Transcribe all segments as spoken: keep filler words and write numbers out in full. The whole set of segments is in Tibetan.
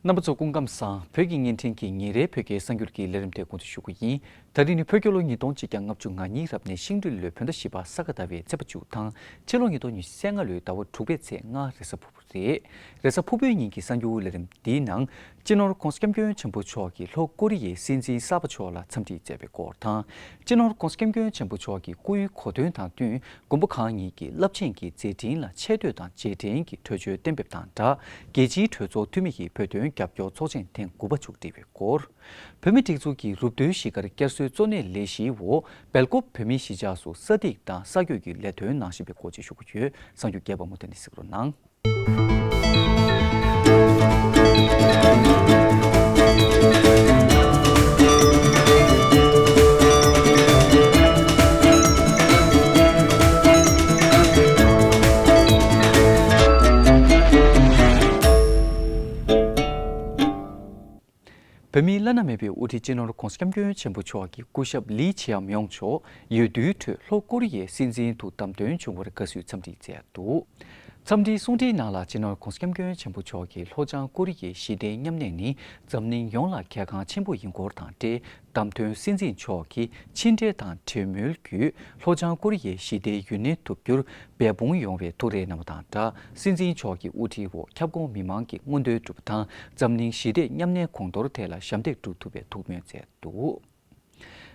རྣམ་པ་ཚོ་སྐུ་ཁམས་བཟང་། བོད་ཀྱི་བརྙན་འཕྲིན་གྱི་ཉིན་རེའི་བོད་སྐད་གསར་འགྱུར་གྱི་ལས་རིམ་དེ་འགོ་འཛུགས་ཞུ་གི་ཡིན། ད་རིང་ནི་བོད་རྒྱལ་ལོ་ཉིས་སྟོང་ཆིག་བརྒྱ་ལྔ་བཅུ་ང་གཉིས་རབ་གནས་ཤིང་སྦྲུལ་ལོའི་བོད་ཟླ་བཞི་པ་ས་ག་ཟླ་བའི་ཚེས་པ་བཅུ་དང་ཕྱི་ལོ་ཉིས་སྟོང་ཉི་ཤུ་རྩ་ལྔ་ལོའི་ཟླ་བ་དྲུག་པའི་ཚེས་ལྔ་རེས་གཟའ་ཕུར་བུ་རེད། རེས་གཟའ་ཕུར་བུའི་ཉིན་གྱི་གསར་འགྱུར་ལས་རིམ་འདིའི་ནང་། སྤྱི་ནོར་༧གོང་ས་༧སྐྱབས་མགོན་ཆེན་པོ་མཆོག་གིས་ལྷོ་ཀོ་རི་ཡའི་སྲིད་འཛིན་གསར་པ་མཆོག་ལ་འཚམས་འདྲི་མཛད་པའི་སྐོར་དང་། སྤྱི་ནོར་༧གོང་ས་༧སྐྱབས་མགོན་ཆེན་པོ་མཆོག་གི་སྐུའི་གོ་སྟོན་དང་བསྟུན། དགོན་པ་ཁག་གཉིས་ཀྱི་རླབས་ཆེན་གྱི་མཛད་འཕྲིན་ལ་ཆེ་བསྟོད་དང་རྗེས་དྲན་གྱི་གྲོས་ཆོད་གཏན་འབེབས་དང་སྦྲགས། རྒྱལ་སྤྱིའི་གྲོས་ཚོགས་འཐུས་མི་ཡི་བོད་དོན་རྒྱབ་སྐྱོར་ཚོགས་ཆེན་ཐེངས་དགུ་པ་མཇུག་སྒྲིལ་བའི་སྐོར། བོད་མིའི་སྒྲིག་འཛུགས་ཀྱི་རུབ་བསྡུའི་གཞིས་ཀར་བསྐྱར་གསོའི་གཙོ་གནད་ལས་གཞིའི་འོག་སྦེལ་ཀོབ་བོད་མིའི་གཞིས་ཆགས་སུ་ས་ཐིག་དང་ས་གོས་ཀྱི་ལས་དོན་ནང་ཞུགས་པའི་སྐོར་བཅས་ཞུ་གི་ཡོད། གསར་འགྱུར་རྒྱས་པ་མུ་མཐུད་ནས་གཟིགས་རོགས་གནང་། བོད་མིའི་བླ་ན་མེད་པའི་དབུ་ཁྲིད་སྤྱི་ནོར་༧གོང་ས་༧སྐྱབས་མགོན་ཆེན་པོ་མཆོག་གི་སྐུ་ཞབས་ལི་ཆི་ཡམ་ཡོང་མཆོག་འོས་བསྡུའི་ཁྲོད་ལྷོ་ཀོ་རི་ཡའི་སྲིད་འཛིན་དུ་བདམས་ཐོན་བྱུང་བར་དགའ་བསུའི་འཚམས་འདྲི་མཛད་འདུག། འཚམས་འདྲིའི་གསུང་འཕྲིན་ནང་ལ་སྤྱི་ནོར་༧གོང་ས་༧སྐྱབས་མགོན་ཆེན་པོ་མཆོག་གིས་ལྷོ་བྱང་ཀོ་རི་ཡའི་ཞི་བདེའི་མཉམ་གནས་ནི་འཛམ་གླིང་ཡོངས་ལ་གལ་འགངས་ཆེན་པོ་ཡིན་སྐོར་དང་འབྲེལ། བདམས་ཐོན་སྲིད་འཛིན་མཆོག་གིས་ཕྱི་འབྲེལ་དང་འབྲེལ་མོལ་བརྒྱུད་ལྷོ་བྱང་ཀོ་རི་ཡའི་ཞི་བདེ་ཡུན་གནས་ཐུབ་རྒྱུར་འབད་འབུངས་ཡོང་བའི་ཐུགས་རེ་གནང་བ་དང་སྦྲགས། སྲིད་འཛིན་མཆོག་གི་དབུ་ཁྲིད་འོག་ཁྱབ་ཁོངས་མི་མང་གི་མངོན་འདོད་སྒྲུབ་པ་དང་འཛམ་གླིང་ཞི་བདེ་མཉམ་གནས་གོང་མཐོར་ཐད་ལ་ཞབས་འདེགས་སྒྲུབ་ཐུབ་པའི་ཐུགས་སྨོན་མཛད་འདུག།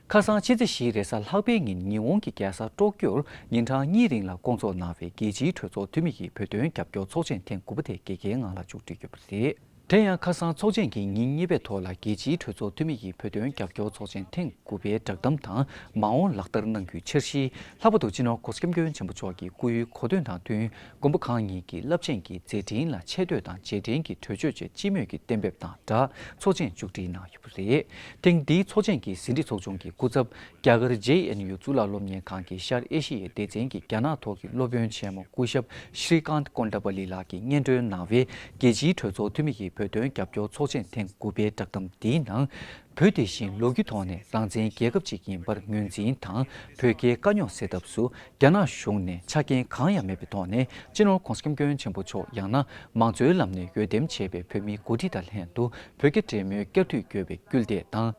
ཁ་སང་ཕྱི་ཚེས་བཞིའི་རེས་གཟའ་ལྷག་པའི་ཉིན་ཉི་ཧོང་གི་རྒྱལ་ས་ཊོ་ཀྱོར་ཉིན་གྲངས་གཉིས་རིང་ལ་སྐོང་ཚོགས་གནང་བའི་རྒྱལ་སྤྱིའི་གྲོས་ཚོགས་འཐུས་མི་ཡི་བོད་དོན་རྒྱབ་སྐྱོར་ཚོགས་ཆེན་ཐེངས་དགུ་པ་དེ་རྒྱལ་ཁའི་ངང་ལ་མཇུག་སྒྲིལ་ཡོད་པ་རེད། དེ་ཡང་ཁ་སང་ཚོགས་ཆེན་གྱི་ཉིན་གཉིས་པའི་ཐོག་ལ་རྒྱལ་སྤྱིའི་གྲོས་ཚོགས་འཐུས་མི་ཡི་བོད་དོན་རྒྱབ་སྐྱོར་ཚོགས་ཆེན་ཐེངས་དགུ་པའི་བསྒྲགས་གཏམ་དང་མ་འོངས་ལག་བསྟར་གནང་རྒྱུའི་འཆར་གཞི། ལྷག་པར་དུ་སྤྱི་ནོར་༧གོང་ས་༧སྐྱབས་མགོན་ཆེན་པོ་མཆོག་གི་སྐུའི་གོ་སྟོན་དང་བསྟུན། དགོན་པ་ཁག་གཉིས་ཀྱི་རླབས་ཆེན་གྱི་མཛད་འཕྲིན་ལ་ཆེ་བསྟོད་དང་རྗེས་དྲན་གྱི་གྲོས་ཆོད་བཅས་སྤྱི་མོས་ཀྱིས་གཏན་འབེབས་དང་སྦྲགས་ཚོགས་ཆེན་མཇུག་སྒྲིལ་གནང་ཡོད་པ་རེད། ཐེངས་འདིའི་ཚོགས་ཆེན་གྱི་ཟིན་བྲིས་ཚོགས་ཆུང་གི་སྐུ་ཚབ། རྒྱ་གར་ཇེ་ཨེན་ཡུ་གཙུག་ལག་སློབ་གཉེར་ཁང་གི་ཤར་ཨེ་ཤི་ཡའི་སྡེ་ཚན་གྱི་རྒྱ་ནག་ཐོག་གི་སློབ་དཔོན་ཆེན་མོ་སྐུ་ཞབས་ཤྲི་ཀཱནྟ་ཀོན་ཌ་པ་ལི་ལགས་ཀྱིས་སྙན་སྒྲོན་གནང་བའི་རྒྱལ་སྤྱིའི་གྲོས་ཚོགས་འཐུས་མི་ཡི་བོད་དོན་རྒྱབ་སྐྱོར་ཚོགས་ཆེན་ཐེངས་དགུ་པའི་བསྒྲགས་གཏམ་འདིའི་ནང་། བོད་དེ་བཞིན་ལོ་རྒྱུས་ཐོག་ནས་རང་བཙན་རྒྱལ་ཁབ་ཅིག་ཡིན་པར་ངོས་འཛིན་དང་བོད་རྒྱའི་དཀའ་རྙོག་སེལ་ཐབས་སུ་རྒྱ་ནག་གཞུང་ནས་ཆ་རྐྱེན་གང་ཡང་མེད་པའི་ཐོག་ནས་སྤྱི་ནོར་༧གོང་ས་༧སྐྱབས་མགོན་ཆེན་པོ་མཆོག་ཡང་ན་མང་གཙོའི་ལམ་ནས་འོས་འདེམས་བྱས་པའི་བོད་མིའི་འགོ་ཁྲིད་དང་ལྷན་དུ་བོད་རྒྱ་འབྲེལ་མོལ་བསྐྱར་མཐུད་དགོས་པའི་སྐུལ་འདེད་དང་།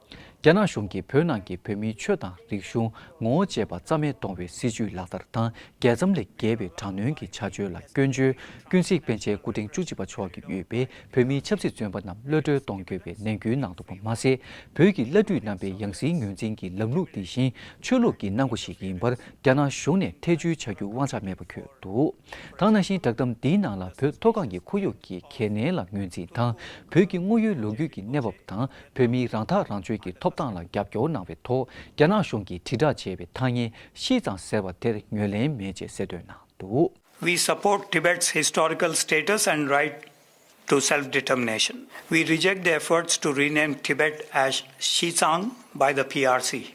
རྒྱ་ནག་གཞུང་གིས་བོད་ནང་གི་བོད་མིའི་ཆོས་དང་རིག་གཞུང་ངོ་བོ་འབྱེད་པ་རྩ་མེད་གཏོང་བའི་སྲིད་བྱུས་ལག་བསྟར་དང་། རྒྱལ་མཚམས་ལས་བརྒལ་བའི་དྲག་གནོན་གྱི་བྱ་སྤྱོད་ལ་སྐྱོན་བརྗོད། ཀུན་གཟིགས་པཎ་ཆེན་སྐུ་ཕྲེང་བཅུ་གཅིག་པ་མཆོག་གིས་དབུས་པའི་བོད་མིའི་ཆབ་སྲིད་བཙོན་པ་རྣམས་གློད་གྲོལ་གཏོང་དགོས་པའི་ནན་སྐུལ་གནང་འདུག་པ་མ་ཟད། བོད་ཀྱི་བླ་སྤྲུལ་རྣམ་པའི་ཡང་སྲིད་ངོས་འཛིན་གྱི་ལམ་ལུགས་འདི་བཞིན་ཆོས་ལུགས་ཀྱི་གནང་སྒོ་ཞིག་ཡིན་པར་རྒྱ་ནག་གཞུང་ནས་ཐེ་བྱུས་བྱ་རྒྱུ་དབང་ཆ་མེད་པ་འཁོད་འདུག། དེ་ནང་བཞིན་བསྒྲགས་གཏམ་འདིའི་ནང་ལ་བོད་མཐོ་སྒང་གི་ཁོར་ཡུག་གི་གལ་གནད་ལ་ངོས་འཛིན་དང་། བོད་ཀྱི་དངོས་ཡོད་ལོ་རྒྱུས་ཀྱི་གནས་བབ་དང་། བོད་མིའི་རང་ཐག་རང་གཅོད་ཀྱི་ཐོབ་ཐང་ལ་རྒྱབ་སྐྱོར་གནང་བའི་ཐོག་རྒྱ་ནག་གཞུང་གིས་དྲིལ་བསྒྲགས་བྱས་པའི་ཐ་སྙད་ཤི་ཙང་ཟེར་བ་དེར་ངོས་ལེན་མེད་ཅེས་གསལ་སྟོན་གནང་འདུག། We support Tibet's historical status and right to self-determination. We reject the efforts to rename Tibet as Xizang by the P R C.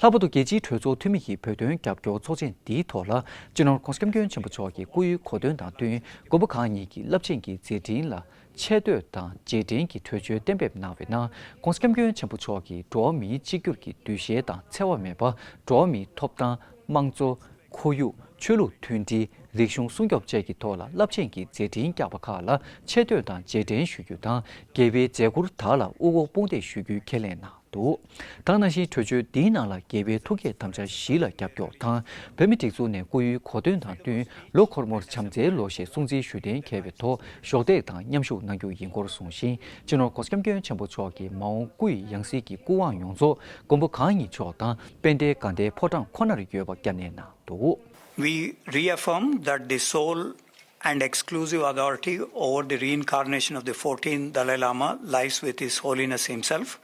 ལྷག་པར་དུ་རྒྱལ་སྤྱིའི་གྲོས་ཚོགས་འཐུས་མི་ཡི་བོད་དོན་རྒྱབ་སྐྱོར་ཚོགས་ཆེན་འདིའི་ཐོག་ལ་སྤྱི་ནོར་༧གོང་ས་༧སྐྱབས་མགོན་ཆེན་པོ་མཆོག་གི་སྐུའི་གོ་སྟོན་དང་བསྟུན་དགོན་པ་ཁག་གཉིས་ཀྱི་རླབས་ཆེན་གྱི་མཛད་འཕྲིན་ལ་ཆེ་བསྟོད་དང་རྗེས་དྲན་གྱི་གྲོས་ཆོད་གཏན་འབེབས་གནང་བའི་ནང་༧གོང་ས་༧སྐྱབས་མགོན་ཆེན་པོ་མཆོག་གིས་འགྲོ་བ་མིའི་གཅིག་གྱུར་གྱི་འདུ་ཤེས་དང་འཚེ་བ་མེད་པ། འགྲོ་བ་མིའི་ཐོབ་ཐང་། དམངས་གཙོ། ཁོར་ཡུག་ཆོས་ལུགས་མཐུན་སྒྲིལ། རིག་གཞུང་སྲུང་སྐྱོབ་བཅས་ཀྱི་ཐོག་ལ་རླབས་ཆེན་གྱི་མཛད་འཕྲིན་བསྐྱངས་པ་ཁག་ལ་ཆེ་བསྟོད་དང་རྗེས་དྲན་ཞུ་རྒྱུ་དང་། དགེ་བའི་མཛད་ཁུར་དག་ལ་དབུ་འཁོར་དཔུང་འདེགས་ཞུ་རྒྱུའི་ཁས་ལེན་གནང་འདུག། དེ་ནང་བཞིན་གྲོས་ཆོད་འདིའི་ནང་ལ་རྒྱལ་བའི་ཐུགས་བསྐྱེད་དམ་བཅའ་བཞི་ལ་རྒྱབ་སྐྱོར་དང་། བོད་མིའི་སྒྲིག་འཛུགས་ནས་སྐུའི་གོ་སྟོན་དང་བསྟུན་ལོ་འཁོར་མོར་བྱམས་བརྩེའི་ལོ་ཞེས་སྲུང་བརྩིའི་ཞུ་རྟེན་འཁེལ་བའི་ཐོག་གཞོགས་འདེགས་དང་མཉམ་ཞུགས་གནང་རྒྱུ་ཡིན་སྐོར་གསུངས་ཤིང་། སྤྱི་ནོར་༧གོང་ས་༧སྐྱབས་མགོན་ཆེན་པོ་མཆོག་གིས་མ་འོངས་སྐུ་ཡི་ཡང་སྲིད་ཀྱི་སྐུ་དབང་ཡོངས་རྫོགས་དགོན་པ་གང་ཉིད་མཆོག་དང་དཔལ་ལྡན་དགའ་ལྡན་ཕོ་བྲང་ཁོ་ནར་ཡོད་པ་བསྐྱར་ནན་གནང་འདུག། We reaffirm that the sole and exclusive authority over the reincarnation of the fourteenth Dalai Lama lies with His Holiness himself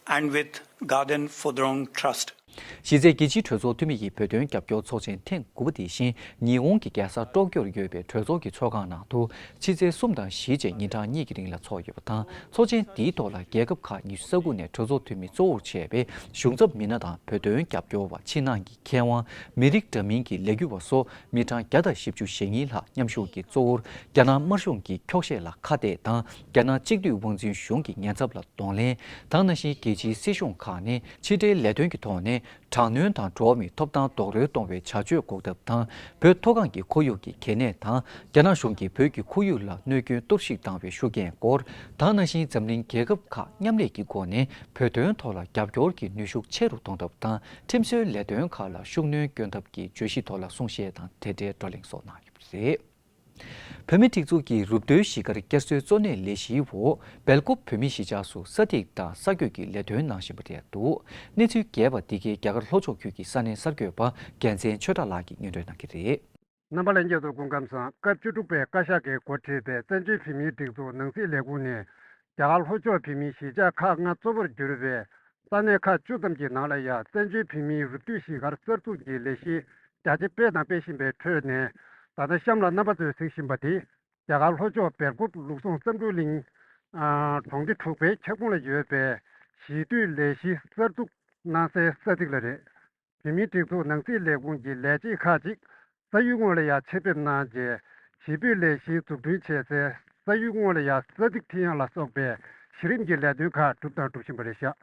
and with Gaden Phudrong Trust. གཞི་རྩའི་རྒྱལ་སྤྱིའི་གྲོས་ཚོགས་འཐུས་མི་ཡི་བོད་དོན་རྒྱབ་སྐྱོར་ཚོགས་ཆེན་ཐེངས་དགུ་པ་དེ་བཞིན་ཉི་ཧོང་གི་རྒྱལ་ས་ཀྲོ་ཀྱོར་ཡོད་པའི་གྲོས་ཚོགས་ཀྱི་ཚོགས་ཁང་ནང་དུ་ཕྱི་ཚེས་གསུམ་དང་བཞི་བཅས་ཉིན་གྲངས་གཉིས་ཀྱི་རིང་ལ་འཚོགས་ཡོད་པ་དང་། ཚོགས་ཆེན་འདིའི་ཐོག་ལ་རྒྱལ་ཁབ་ཁག་ཉི་ཤུ་རྩ་དགུ་ནས་གྲོས་ཚོགས་འཐུས་མི་གཙོ་བོར་བྱས་པའི་གཞུང་ཚབ་མི་སྣ་དང་བོད་དོན་རྒྱབ་སྐྱོར་བ། ཕྱི་ནང་གི་མཁས་དབང་། མི་རིགས་འདྲ་མིན་གྱི་ལས་འགུལ་བ་སོགས་མི་གྲངས་བརྒྱ་དང་བཞི་བཅུ་ཞེ་གཉིས་ལྷག་མཉམ་ཞུགས་ཀྱིས་གཙོ་བོར་རྒྱ་ནག་དམར་གཞུང་གི་འཁྱོག་བཤད་ལ་ཁ་གཏད་དང་། རྒྱ་ནག་གཅིག་སྡུད་དབང་འཛིན་གཞུང་གི་ཉེན་ཚབས་ལ་གདོང་ལེན་དང་། ནང་བཞིན་རྒྱལ་སྤྱིའི་སྲིད་གཞུང་ཁག་ནས་ཕྱི་འབྲེལ་ལས་དོན་གྱི་ཐོག་ནས་ དྲག་གནོན་དང་འགྲོ་བ་མིའི་ཐོབ་ཐང་རྡོག་རོལ་གཏོང་བའི་བྱ་སྤྱོད་འགོག་ཐབས་དང་། བོད་མཐོ་སྒང་གི་ཁོར་ཡུག་གི་གལ་གནད་དང་། རྒྱ་ནག་གཞུང་གིས་བོད་ཀྱི་ཁོར་ཡུག་ལ་གནོད་སྐྱོན་གཏོར་བཤིག་བཏང་བའི་ཤུགས་རྐྱེན་སྐོར། ད་ག་ནང་བཞིན་འཛམ་གླིང་རྒྱལ་ཁབ་ཁག་མཉམ་ལས་ཀྱི་སྒོ་ནས་བོད་དོན་ཐོག་ལ་རྒྱབ་སྐྱོར་གྱི་ནུས་ཤུགས་ཆེ་རུ་གཏོང་ཐབས་དང་། ཁྲིམས་བཟོའི་ལས་དོན་ཁག་ལ་ཤུགས་སྣོན་སྐྱོན་ཐབས་ཀྱི་བརྗོད་གཞི་ཐོག་ལ་གསུང་བཤད་དང་དེ་འབྲེལ་བགྲོ་གླེང་སོགས་གནང་ཡོད་པ་རེད། བོད་མིའི་སྒྲིག་འཛུགས་ཀྱི་རུབ་རྡོའི་གཞིས་ཀར་བསྐྱར་གསོའི་གཙོ་གནད་ལས་གཞིའི་འོག་སྦེལ་ཀོབ་བོད་མིའི་གཞིས་ཆགས་སུ་ས་ཐིག་དང་ས་རྒོད་ཀྱི་ལས་དོན་གནང་བཞིན་པ་རེད་འདུག་གནས་ཚུལ་རྒྱས་པ་འདི་གའི་རྒྱ་གར་ལྷོ་ཕྱོགས་ཁུལ་གྱི་ས་གནས་གསར་འགོད་པ་རྒྱལ་མཚན་ཆོས་གྲགས་ལགས་ཀྱིས་སྙན་སྒྲོན་གནང་གི་རེད། རྣམ་པ་ལྷན་རྒྱས་ཚོ་སྐུ་ཁམས་བཟང་། སྐབས་བཅུ་དྲུག་པའི་བཀའ་ཤག་གིས་འགོ་ཁྲིད་པའི་བཙན་བྱོལ་བོད་མིའི་སྒྲིག་འཛུགས་ནང་སྲིད་ལས་ཁུངས་ནས། རྒྱ་གར་ལྷོ་ཕྱོགས་བོད་མིའི་གཞིས་ཆགས་ཁག་ལྔ་གཙོ་བོར་གྱུར་པའི་ས་གནས་ཁག་བཅུ་ཙམ་གྱི་ནང་ལ་ཡང་བཙན་བྱོལ་བོད་མིའི་རུབ་རྡོའི་གཞིས་སྒར་གསར་འཛུགས་ཀྱི་ལས་གཞི་རྒྱ་ཆེ་སྤེལ་དང་སྤེལ་བཞིན་པའི་ཁྲོད་ནས། ད་ལྟ་གཤམ་ལ་རྣམ་པ་ཚོས་གཟིགས་བཞིན་པ་དེ། རྒྱ་གར་ལྷོ་ཕྱོགས་སྦེལ་ཀོབ་ལུགས་ཟུང་བསམ་གྲུབ་གླིང་ཨ་གྲོང་སྡེ་དྲུག་པའི་ཁྱབ་ཁོངས་ལ་ཡོད་པའི་གཞིས་སྡོད་ལས་གཞི་གསར་འཛུགས་གནང་སའི་ས་ཚིགས་ལ་རེད། བོད་མིའི་སྒྲིག་འཛུགས་ནང་སྲིད་ལས་ཁུངས་ཀྱི་ལས་བྱེད་ཁག་ཅིག་ས་ཡུལ་དངོས་ལ་ཡང་ཆེད་ཕེབས་གནང་རྗེས། གཞིས་སྤོས་ལས་གཞི་འཛུགས་སྐྲུན་བྱེད་སའི་ས་ཡུལ་དངོས་ལ་ཡང་ས་ཚིགས་ཁྲིད་ཡག་ལ་སོགས་པའི་གཞི་རིམ་གྱི་ལས་དོན་ཁག་བསྒྲུབས་དང་སྒྲུབ་བཞིན་པ་རེད་ཤག་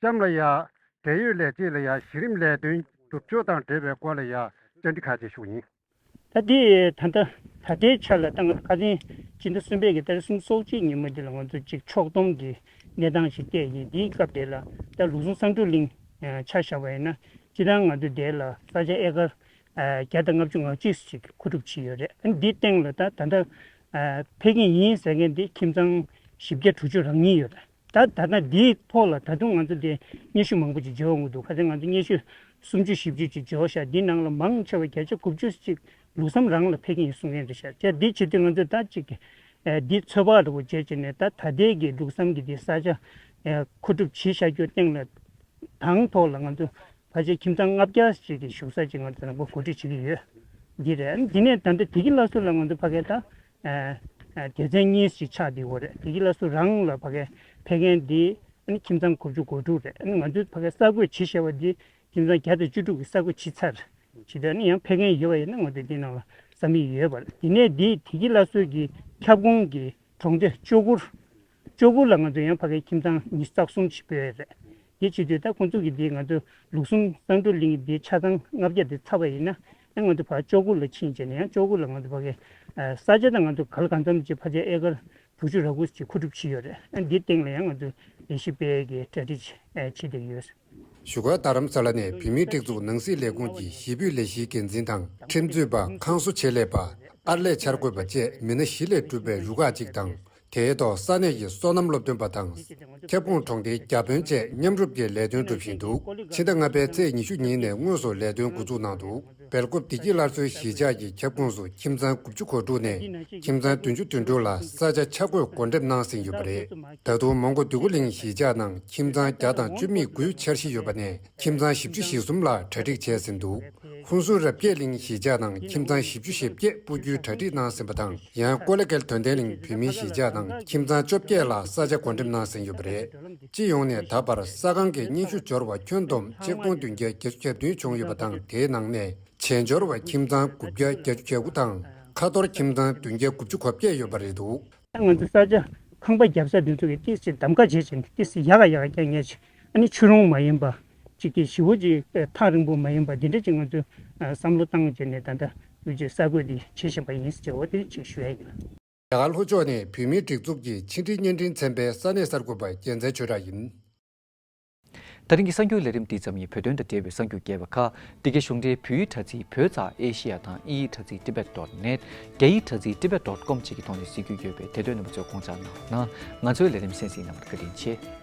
གཤམ་ལ་ཡང་འབྲེལ་ཡོད་ལས་བྱེད་ལ་ཡང་གཞི་རིམ་ལས་དོན་སྒྲུབ་ཕྱོགས་དང་འབྲེལ་བའི་སྐོར་ལ་ཡང་བཅར་འདྲི་ཁག་ཅིག་ཞུ་གི་ཡིན། ད་དེ་ད་ལྟ་ད་ལྟའི་ཆ་ལ་ད་ང་ཚོ་ཁ་སང་སྤྱི་ཟླ་གསུམ་པའི་གི་ཏ་རིག་སུམ་ཅུ་སོ་གཅིག་ཉིན་མོ་འདི་ལ་ང་ཚོ་ཅིག་ཕྱོགས་བསྡོམས་ཀྱི་གནས་སྟངས་ཤིག་བལྟས་ཡིན། དེའི་སྐབས་དེ་ལ་ད་ལུགས་ཟུང་བསམ་གྲུབ་གླིང་ཆ་བཞག་པ་ཡིན་ན། སྤྱིར་བཏང་ང་ཚོ་དེ་ལ་ས་ཆ་ཨེ་ཀར་བརྒྱ་དང་ལྔ་བཅུ་ང་གཅིག་ཅིག་མཁོ་སྒྲུབ་བྱས་ཡོད་རེད། འདིའི་སྟེང་ལ་ད་ད་ལྟ་ཕེབས་མཁན་ཡིན་ཟེར་མཁན་འདི་ཁྱིམ་ཚང་བཞི་བརྒྱ་དྲུག་ཅུ་རེ་གཉིས་ཡོད་རེད། ད་ད་ལྟ་འདིའི་ཐོག་ལ་ད་དུང་ང་ཚོ་དེ་སྙན་ཞུ་མང་པོ་ཅིག་འབྱོར་འོང་གི་འདུག་ཁ་སང་ང་ཚོ་སྙན་ཞུ་སུམ་ཅུ་བཞི་བཅུ་ཅིག་འབྱོར་ཤག་འདི་ནང་ལ་མང་ཆེ་བ་བརྒྱ་ཆ་དགུ་བཅུ་ཅིག་ལུགས་བསམ་རང་ལ་ཕེབས་ཀྱི་ཡིན་གསུང་མཁན་རེད་ཤག་དེ་འདི་བྱེད་དུས་ང་ཚོ་ད་ཅིག་ཨ་འདི་ཚོད་དཔག་འདྲ་པོ་བྱས་བྱས་ནས་ད་ད་ལྟའི་གི་ལུགས་བསམ་གྱི་འདི་ས་ཆ་ཨ་མཁོ་སྒྲུབ་བྱེད་བཞག་རྒྱུ་སྟེང་ལ་དང་ཐོག་ལ་ང་ཚོ་ཕལ་ཆེར་ཁྱིམ་ཚང་ལྔ་བརྒྱ་ཅིག་གི་བཞུགས་ས་ཅིག་ང་ཚོ་རང་པོ་གོ་སྒྲིག་བྱེད་ཀྱི་ཡོད། འདི་རེད། འདི་ནས་ད་ལྟ་བདེ་སྐྱིད་སླར་གསོ་ལ་ང་ཚོ་ཕ་གི་ད་ཨ་ཨ་སྡེ་ཚན་གཉིས་ཤིག་ཆགས་བསྡད་ཡོད་རེད། བདེ་སྐྱིད་སླར་གསོ་རང་ལ་ཕ་གི་ཕེབས་མཁན་འདི་ཨ་ནི་ཁྱིམ་ཚང་དགུ་བཅུ་གོ་དྲུག་རེད། ཨ་ནི་ང་ཚོས་ཕ་གི་གསར་འགོད་བྱེད་བཞག་པ་འདི་ཁྱིམ་ཚང་བརྒྱ་དང་བཅུ་དྲུག་གི་གསར་འགོད་བྱས་ཚར། ཇི་ལྟར་ཨ་ནི་ཡང་ཕེབས་མཁན་ཡོད་པ་ཡིན་ན་ང་ཚོས་འདི་ནང་ལ་བསམ་ཡས་ཡོད་པ་རེད། དེ་ནས་འདི་བདེ་སྐྱིད་སླར་གསོ་གི་ཁྱབ་ཁོངས་ཀྱི་གྲོང་སྡེ་སྐྱོ་གུར། སྐྱོ་གུར་ལ་ང་ཚོ་ཡང་ཕ་གིའི་ཁྱིམ་ཚང་ཉི་ཤུ་རྩ་གསུམ་ཞིག་སྤོས་ཡོད་རེད། དེ་བྱེད་དུས་ད་ཁོང་ཚོ་གི་འདི་ང་ཚོ་ལུགས་ཟུང་བསམ་གྲུབ་གླིང་གི་འདི་ཆ་ཚང་ལྔ་བརྒྱ་འདི་ཚར་བ་ཡིན་ན། ཨ་ང་ཚོ་ཕར་སྐྱོ་གུར་ལ་ཕྱིན་བྱས་ནས་ཡང་སྐྱོ་གུར་ལ་ང་ཚོ་ཕ་གི་ཨ་ས་ཆ་དང་ང་ཚོ་ག་ལ་གང་འཚམ་ཅིག་ཕལ་ཆེར་ཨེ་ཀར་དྲུག་ཅུ་རེ་དགུ་ཅིག་མཁོ་སྒྲུབ་བྱས་ཡོད་རེད། ཨ་འདི་སྟེང་ལ་ཡང་ང་ཚོ་ལས་གཞི་སྤེལ་གྱི་གྲ་སྒྲིག་བྱེད་བསྡད་ཡོད། བཞུགས་སྒར་རྡ་རམ་ས་ལ་ནས་བོད་མིའི་སྒྲིག་འཛུགས་ནང་སྲིད་ལས་ཁུངས་ཀྱི་གཞིས་སྤོས་ལས་གཞིའི་འགན་འཛིན་དང་ཁྲིམས་རྩོད་པ་ཁང་བཟོ་ཆེད་ལས་པ། ཨར་ལས་འཆར་འགོད་པ་བཅས་མི་སྣ་བཞི་ལས་གྲུབ་པའི་རུ་ཁག་ཅིག་དང་། དེའི་ཐོག་ས་གནས་ཀྱི་སོ་ནམ་སློབ་སྟོན་པ་དང་། ཁྱབ་ཁོངས་གྲོང་སྡེའི་བརྒྱ་དཔོན་བཅས་མཉམ་རུབ་ཀྱིས་ལས་དོན་སྒྲུབ་བཞིན་འདུག་ཕྱི་ཟླ་ལྔ་པའི་ཚེས་ཉི་ཤུ་ཉིན་ནས་དངོས་སུ་ལས་དོན་འགོ་འཛུགས་གནང་འདུག་སྦེལ་ཀོབ་བདེ་སྐྱིད་སླར་གསོའི་གཞིས་ཆགས་ཀྱི་ཁྱབ་ཁོངས་སུ་ཁྱིམ་ཚང་དགུ་བཅུ་གོ་དྲུག་ནས་ཁྱིམ་ཚང་བདུན་ཅུ་དོན་དྲུག་ལ་ས་ཆ་ཆ་བགོས་གོ་འགྲེམས་གནང་ཟིན་ཡོད་པ་རེད། ད་དུང་མོན་གྷོ་འདོད་རྒུ་གླིང་གཞིས་ཆགས་ནང་ཁྱིམ་ཚང་བརྒྱ་དང་བཅུ་མེད་དགུའི་འཆར་གཞི་ཡོད་པ་ནས་ཁྱིམ་ཚང་བཞི་བཅུ་ཞེ་གསུམ་ལ་གྲ་སྒྲིག་བྱས་ཟིན་འདུག་ཧུན་སུར་རབ་རྒྱས་གླིང་གཞིས་ཆགས་ནང་ཁྱིམ་ཚང་བཞི་བཅུ་ཞེ་བརྒྱད་སྤོ་རྒྱུའི་གྲ་སྒྲིག་གནང་ཟིན་པ་དང་། ཡང་ཀོ་ལི་གྷལ་དོན་ལྡན་གླིང་བོད་མིའི་གཞིས་ཆགས་ནང་ཁྱིམ་ཚང་བཅོ་བརྒྱད་ལ་ས་ཆ་བགོ་འགྲེམས་གནང་ཟིན་ཡོད་པ་རེད། སྤྱི་ཡོངས་ནས་ད་བར་ས་ཁང་གི་སྙན་ཞུ་འབྱོར་བ་ཁྱོན་བསྡོམས་ཆིག་སྟོང་བདུན་བརྒྱ་བརྒྱད་ཅུ་གྱ་བདུན་བྱུང་ཡོད་པ་དང་། དེའི་ནང་ནས་བྱེས་འབྱོར་བ་ཁྱིམ་ཚང་དགུ་བརྒྱ་བརྒྱད་ཅུ་གྱ་དགུ་དང་། ཁ་ཐོར་ཁྱིམ་ཚང་བདུན་བརྒྱ་དགུ་བཅུ་གོ་བརྒྱད་ཡོད་པ་རེད་འདུག་ད་ང་ཚོ་ས་ཆ་ཁང་པ་རྒྱབ་ས་དེ་ཚོ་གི་ཏིས་ཅིག་གདམ་ག་བྱེད་བྱེད་ནས་ཏིས་ཡག་ག་ཡག་ག་རྐྱང་ངེས་ཅིག་ཨ་ནི་ཆུ་རུང་མ་ཡིན་པ་ཅིག་གི་ཞི་བོ་ཅིག་ཐག་རིང་པོ་མ་ཡིན་པ་འདི་འདྲ་ཅིག་ང་ཚོས་བསམ་བློ་བཏང་བྱས་ནས་ད་ལྟ་ཡུལ་ཅིག་ས་བགོས་འདི་བྱེད་བཞིན་པ་ཡིན་ཟེར་བ་དེ་ཅིག་ཞུ་ཡ་ཡིན། རྒྱ་གར་ལྷོ་ཕྱོགས་ནས་བོད་མིའི་སྒྲིག་འཛུགས་ཀྱི་ཕྱི་འབྲེལ་བརྙན་འཕྲིན་ཚན་པའི་ས་གནས་གསར་འགོད་པ་རྒྱལ་མཚན་ཆོས་གྲགས་ཡིན། ད་རིང་གི་གསར་འགྱུར་ལས་རིམ་འདི་ཙམ་ཡིན། བོད་དོན་དང་འབྲེལ་བའི་གསར་འགྱུར་རྒྱས་པ་ཁག་འདི་གའི་གཞུང་འབྲེལ་བོད་ཡིག་དྲ་ཚིགས་བོད་ཙ་ཨེ་ཤི་ཡ་དང་དབྱིན་ཡིག་དྲ་ཚིགས་tibet dot net། རྒྱ་ཡིག་དྲ་ཚིགས་tibet dot com་བཅས་ཀྱི་ཐོག་ནས་གཟིགས་རྒྱུ་ཡོད་པས་དེ་དོན་རྣམ་པ་ཚོས་དགོངས་འཇགས་གནང་རོགས་གནང་། ང་ཚོའི་ལས་རིམ་གསན་གཟིགས་གནང་བར་བཀའ་དྲིན་ཆེ།